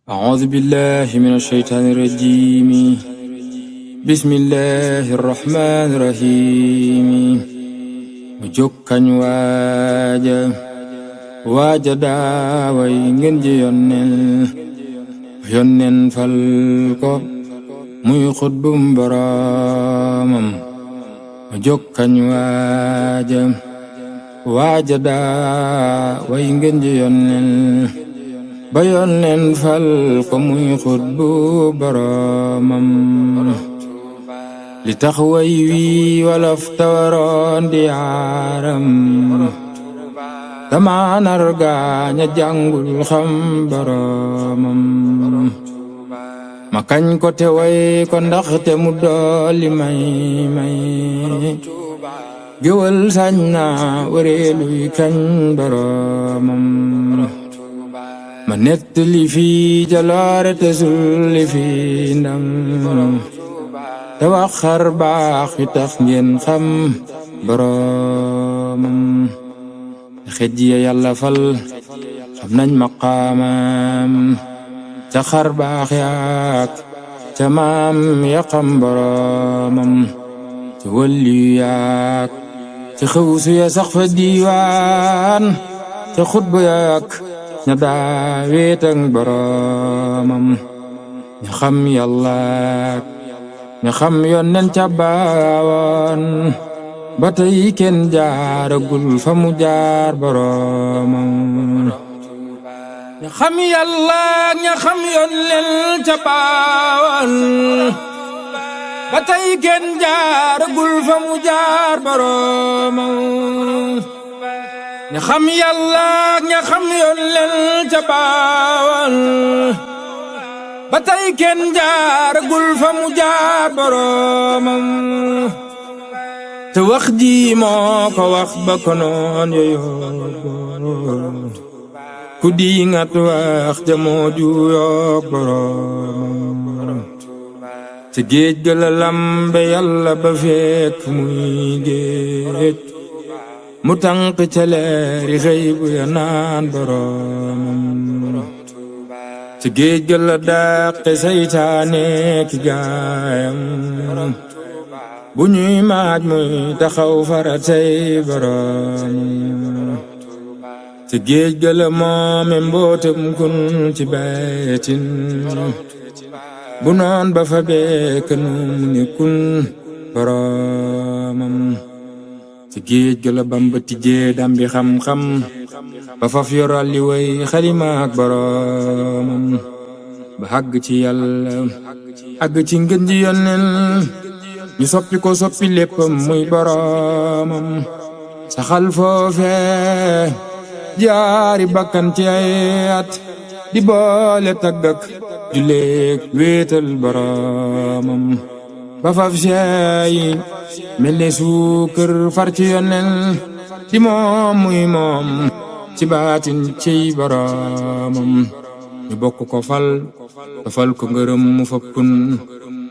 أعوذ بالله من الشيطان الرجيم بسم الله الرحمن الرحيم وجكن waaja daaway ngeen ji yónneen fal ko muy xutbum boroomam jokkañ waaja daaway ngeen ji ba yónneen fal ko muy xutbu boroomam li tax way wi wolof tawaroon di yaaram dama narga ña jàngul xam boroomam ma kañ ko te way ko ndax te mu dooli may géwël sañ na wareeluy kañ boroomam ma nettali fi jaloore te sulli fi ndam te wax xar baax fi tax ngeen xam boroomam xej ya yàlla fal xam nañ maqaamam ca xar baax yaak ca maam ya xam boroomam ca waliyu yaak ca xawsu ya sax fa diiwaan ca xutba yaak ña daa wéetang boroomam ña xam yàllaak ña xam yonnen ca baawoon ba tey kenn jaaragul fa mu jaar boroomam ña xam yàllaak ña xam yonnen ca baawoon ba tey kenn jaaragul fa mu jaar boroomam ña xam yàllaak ña xam yonnen ca baawoon ba tey kenn jaaragul fa mu jaar boroomam te wax ji moo ko wax ba ko noon yooyu ku di ngat wax ja moo juyook boroomam te géej ga la lambe yàlla ba fekk muy géej mu tànk ca leeri xëy bu ya naan boroomam te géej ga la dàqe saytaane ki gaayam bu ñuy maaj muy taxaw faratay boroomam te géej ga la moome mbootam kun ci baytin bu noon ba fa beek nu mu ne kun boroomam te géej ga la Bamba tijjee dambi xam-xam ba faf yoral li way xalimaak boroomam ba àgg ci yàlla àgg ci ngën ji yónneen ñu soppi ko soppi léppam muy boroomam saxal foofe jaari bakkan ci ay at di boole taggak juleek wéetal boroomam ba faf seeyi mel ne suukër far ci yónneen di moom muy moom ci baatin ciy boroomam ñu bokk ko fal dafal ko ngërëm mu fakkun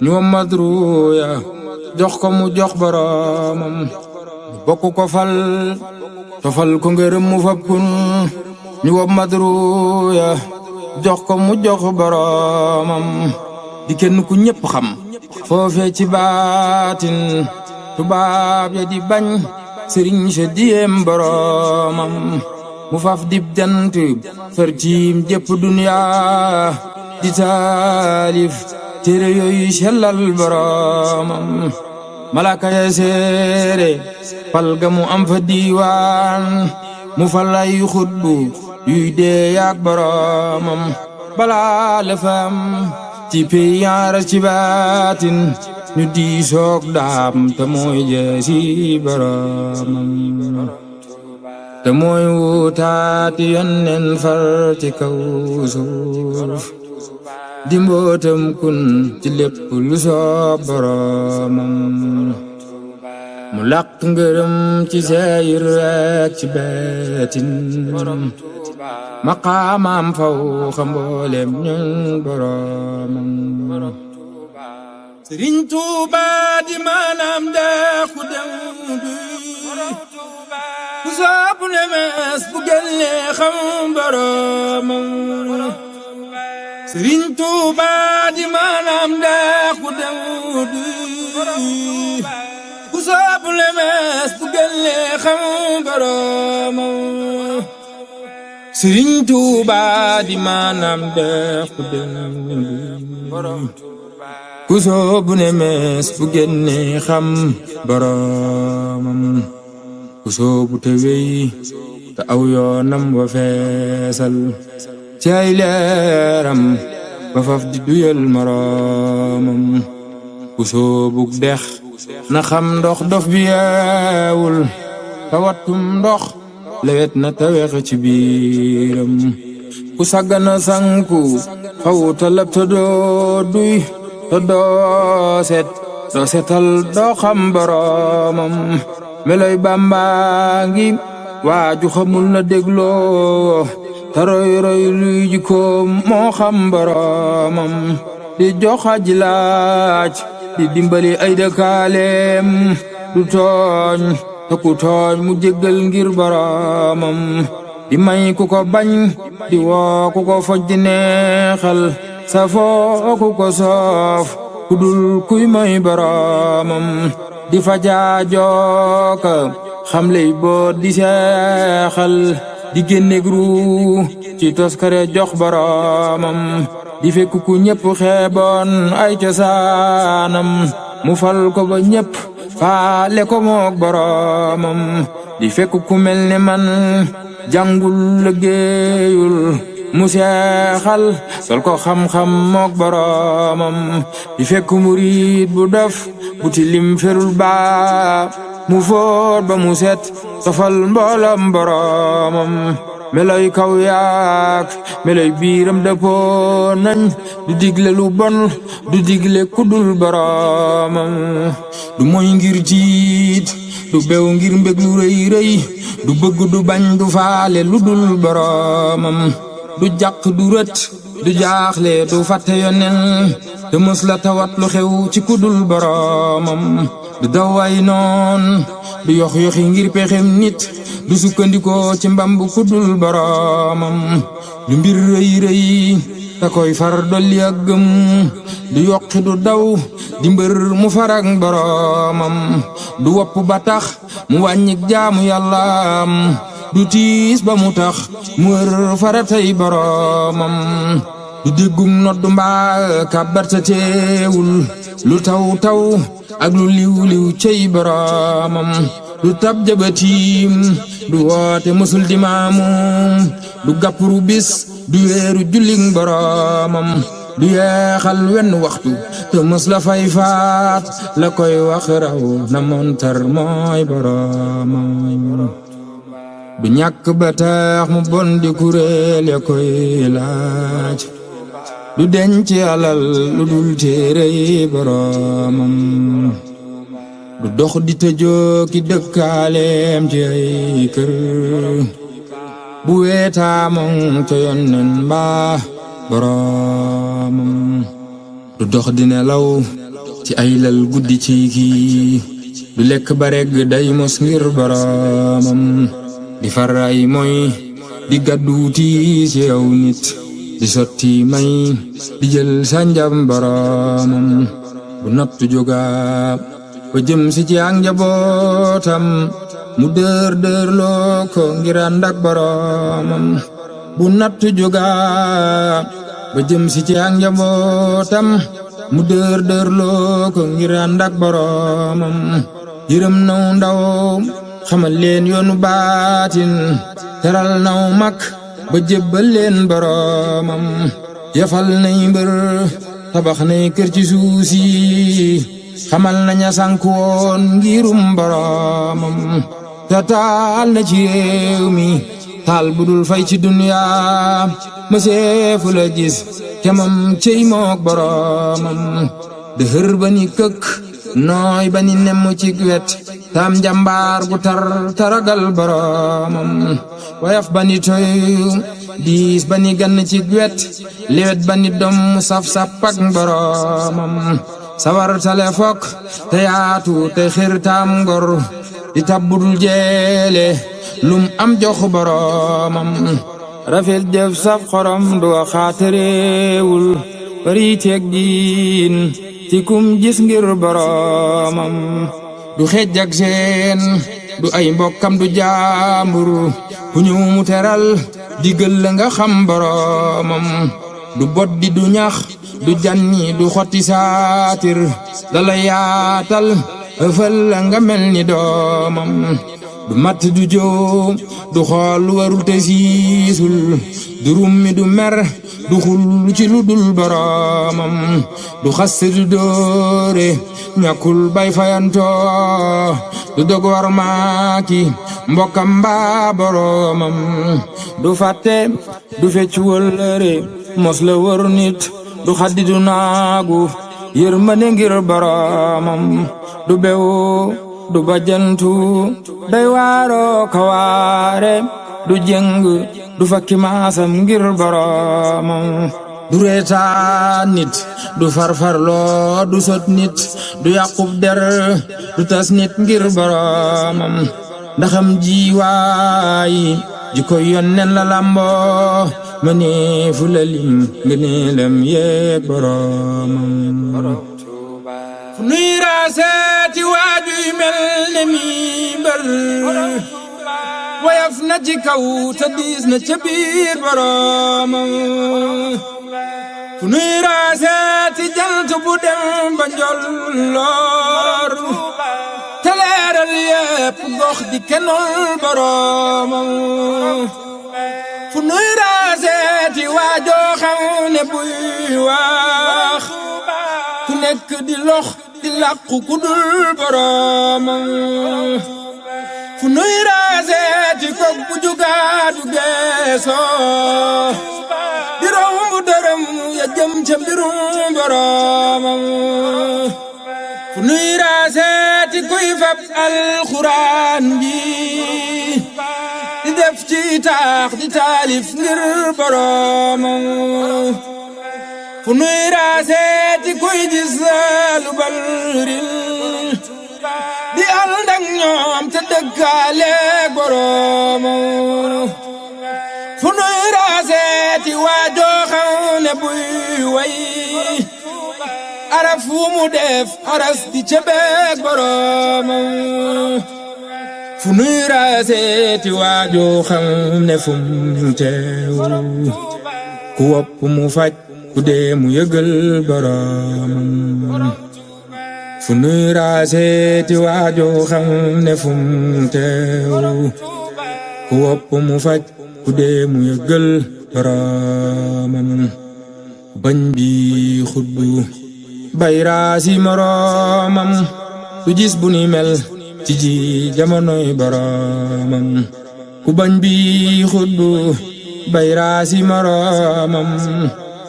ñu madruya jox ko mu jox boroomam ñu bokk ko fal tofal ko ngërëm mu fakkun ñu madruya jox ko mu jox boroomam di kenn ku ñépp xam foofe ci baatin tubaab ya di bañ sëriñ sa diyem boroomam mu faf dib jant far tiim jépp duniya di taalif téere yooyu sellal boroomam malaka ya seere fal ga mu am fa diiwaan mu fal ay xutbu yuy dee yaak boroomam balaa la fam ci pey yaara ci baatin ñu diisoog daam te mooy jeesi boroomam te mooy wutaati yónneen far ci kaw suuf di mbootam kun ci lépp lu soob boroomam mu làq ngërëm ci seeyir rek ci beetin maqaamam faw xa mboolem ñun boroomam Sëriñ Tuuba di maanaam deexu dem bi ku soobu ne mees bu génnee xam boroomam Sëriñ Tuuba di maanaam deex ku dem ku soobu lemes bu gëlle xam boromam Sëriñ Tuuba di maanaam deex ku dem ku soobu lemes bu gëlle xam boromam ku soobu te wey te aw yoonam wa feesal ci ay leeram ba faf di duyal moroomam ku soobug dex na xam ndox dof bi yeewul te wattum ndox lewet na te wex ci biiram ku saggana sanku xaw ta lab te doo duy te doo setal doo xam boroomam meloy Bàmba ngi waaju xamul na dégloo te roy luy jikkoom moo xam boroomam di jox aji laaj di dimbali ay dëkkaaleem du tooñ te ku tooñ mu jéggal ngir boroomam di may ku ko bañ di woo ku ko foj di neexal safoo ku ko soof ku dul kuy may boroomam di fajaajooka xam lay boot di seexal di génneeg ru ci toskare jox boroomam di fekk ku ñépp xeeboon ay cosaanam mu fal ko ba ñépp faale ko mook boroomam di fekk ku mel ne man jàngul liggéeyul mu seexal sol ko xam-xam mook boroomam di fekk murid bu def bu tilim ferul baa mu foot ba mu set sofal mboolam boroomam meloy kaw yaak meloy biiram dëppoo nañ du digle lu bon du digle kudul boroomam du moy ngir jiit du bew ngir mbég lu rëy rëy du bëgg du bañ du faale lu dul boroomam du jàq du rët du jaaxle du fàtte yonen te mës la tawat lu xew ci kudul boroomam du daway noon du yox yoxi ngir pexem nit du sukkandikoo ci mbambu kudul boroomam du mbir rëy rëy ta koy far dolli ak gëm du yokki du daw di mbër mu farak boroomam du wopp ba tax mu wàññik jaamu yàllaam du tiis ba mu tax mu wër faratay boroomam du déggum noddu mbaa kàbbar ta teewul lu taw taw ak lu liw liw cey boroomam du tab jabatiim du woote musul di maamum du gàppuru bis du weeru julling boroomam du yeexal wenn waxtu te mës la fay faat la koy wax raw na montar mooy boroomam du ñàkk ba tax mu bon di kuréel ya koy laaj du denc alal lu dul téere yi boroomam du dox di tëjoo ki dëkkaaleem ci ay kër bu weetaamoŋ ca yonnen mbaa boroomam du dox di nelaw ci ay lal guddi ci kii du lekk ba regg day mos ngir boroomam di faray mooy di gàdduuti ci yow nit di sotti may di jël sanjam boroomam bu nattu jógaa ba jëm si ci ak njabootam mu dër loo ko ngir ànd ak boroomam bu nattu jógaa ba jëm si ci ak njabootam mu dër loo ko ngir ànd ak boroomam yërëm naw ndaw xamal leen yoonu baatin teral naw mag ba jébbal leen boroomam yafal nay mbër tabax nay kër ci suuf si xamal naña sànk woon ngirum boroomam te taal na ci réew mi taal budul fay ci duniyaa mëseefu la gis kemam cey mook boroomam dëhër ba ni këkk nooy ba ni nemm ci wet tam jàmbaar gu tar taragal boroomam wayaf ba ni toy diis ba ni gann ci wet lewet ba ni dom saf-sap ak boroomam sawar tale fokk te yaatu te xir tam ngor di tabbudul jeele lum am jox boroomam rafet jëf saf xorom du waxaatereewul bari teggiin ci kum gis ngir boromam du xejj ak seen du ay mbokkam du jaambur ku ñëw mu teral digal la nga xam boromam du boddi du ñax du janni du xotti saatir lala yaatal ëfal la nga mel ni doomam du matt du joo du xool warul te siisul du rummi du mer du xul ci lu dul boromam du xaste du doore ñàkkul bay fayantoo du dog war maaki mbokkam mbaa boromam du fàtte du fecc wëllëre mos la wër nit du xaddi du naagu yërmande ngir boromam du bewu du bajantu day waaroo kawaare du jëng du fakki maasam ngir boromam du reetaan nit du farfarloo du sot nit du yàqub der du tas nit ngir boromam ndaxam jiwaay ji ko yonnen la lamboo mane fu la lim ngëneelam yeeg boromam fu nuy raaseeti waajuy mel ne mi mbër wayaf na ci kaw te diis na ca biir boromam fu nuy raaseeti jant bu dem ba njolloor te leeral yépp gox di kenol boromam fu nuy raaseeti waajoo xam ne buy wax ku nekk di lox di làqu ku dul boromam fu nuy raaseeti kok bu jugaadu geesoo di rombu dërëm ya jëm ca mbirum boromam fu nuy raaseeti kuy fab alxuraan ji di def ci taax di taalif ngir boromam fu nuy raaseeti kuy gis lu balril di ànd ak ñoom te dëkkaale boromam fu nuy raaseeti waajoo xam ne buy way araf fu mu def aras di cebeeg boromam fu nuy raaseeti waajoo xam ne fu mu teew ku wopp mu faj ku dee mu yëgal boromam fu nuy raaseeti waajoo xam ne fu mu teew ku wopp mu faj ku dee mu yëgal boromam bañ bi xutbu bay raasi moromam du gis bu ni mel ci ji jamonoy boromam ku bañ bi xutbu bay raasi moromam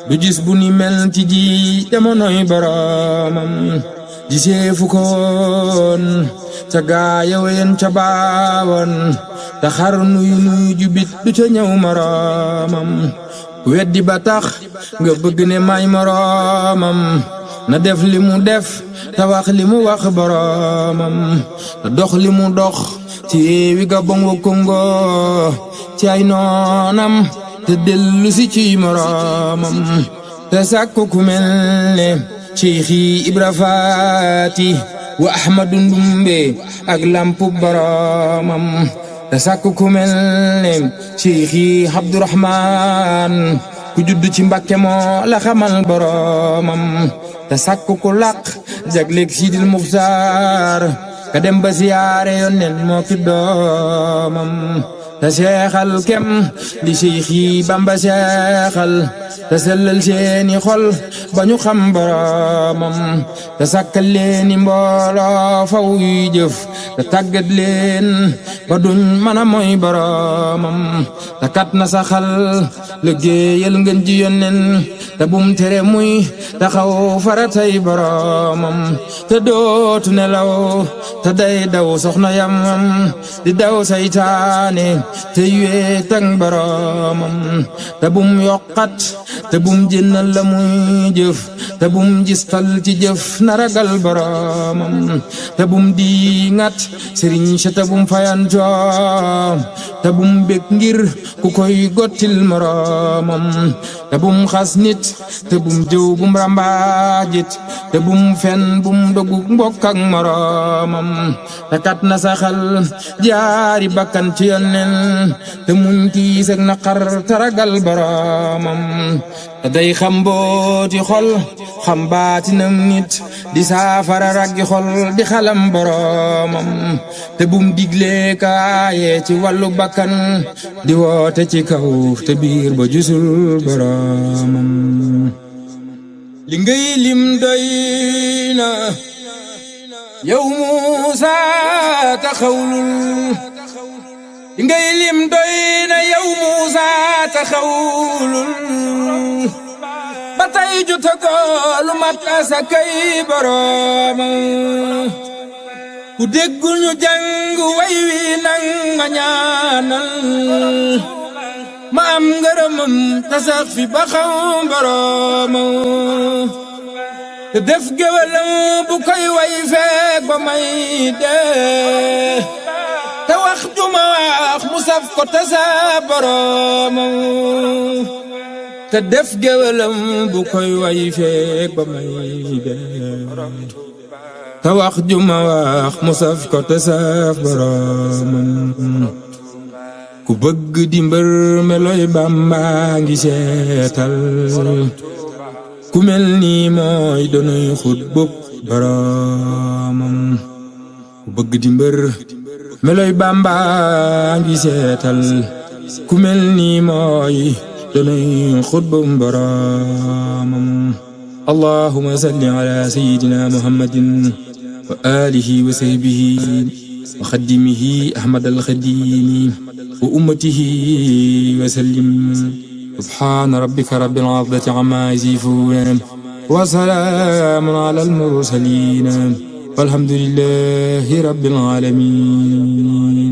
du gis bu ni mel ci ji jamonoy boromam giseefu koon ca gaaya wen ca baawoon te xar nuy jubit du ca ñëw moromam weddi ba tax nga bëgg ne may moromam na def li mu def te wax li mu wax boromam na dox li mu dox ci wi Gabon wa Congo ci ay noonam te dellu si ci moromam te sàkku ku mel ne Cheikhi Ibra Faati wa Ahmadu Ndumbe ak lampu boromam te sàkku ku mel ne Cheikhi Abdurahmaan ku judd ci Mbàkke moo la xamal boromam te sàkku ku làq jagleeg Sidil Muxtaar ka dem ba siyaare yonnen moo ki doomam te seexal kem li Cheikhi Bamba seexal te sellal seeni xol ba ñu xam boromam te sàkkal leeni mbooloo faw yuy jëf te tàggat leen ba duñ mën a moy boromam te kat na saxal liggéeyal ngeen ji yonnen te bum tere muy taxaw faratay boromam te dootu nelaw te day daw soxna yamam di daw saytaane te yuwee tang boromam te bum yokkat te bum jënnal la muy jëf te bum gistal ci jëf na ragal boromam te bum di ngat sëriñ sa te bum fayantoom te bum bég ngir ku koy gottil moromam te bum xas nit te bum jëw bum rambaajit te bum fen bum dogu mbokk ak moromam te kat na saxal jaari bakkan ci yonnen te muñ tiis ak naqar te ragal boromam te day xam mbooti xol xam baatinam nit di saafara raggi xol di xalam boromam te bum diglee kaaye ci wàllu bakkan di woote ci kaw te biir ba jusul boromam li ngay lim doy na yow Muusa taxawlul li ngay lim doy na yow Muusa taxawlul ba tey jutagoo lu mat asakay boromam ku déggul ñu jàng way wi nang ma ñaanal ma am ngërëmam tasax fi ba xam boromam te def géwalam bu koy way feek ba may dee te wax juma wax mu saf ko tasa boromam te def géwalam bu koy way feek ba may dee te wax juma wax mu saf ko tasa boromam ku bëgg di mbër meloy Bamba ngi seetal ku mel ni mooy donoy xut bopp boromam ku bëgg di mbër meloy Bamba ngi seetal ku mel ni mooy donoy xut bopp boromam allahumma salli ala sayyidina muhammadin wa alihi wa sahbihi wa xaddimihi ahmad al-xadimi wa ummatihi wa sallim subhaana rabbika rabbil izzati ammaa yasifuun wa salaamun alal mursaliin walhamdulillahi rabbil aalamiin.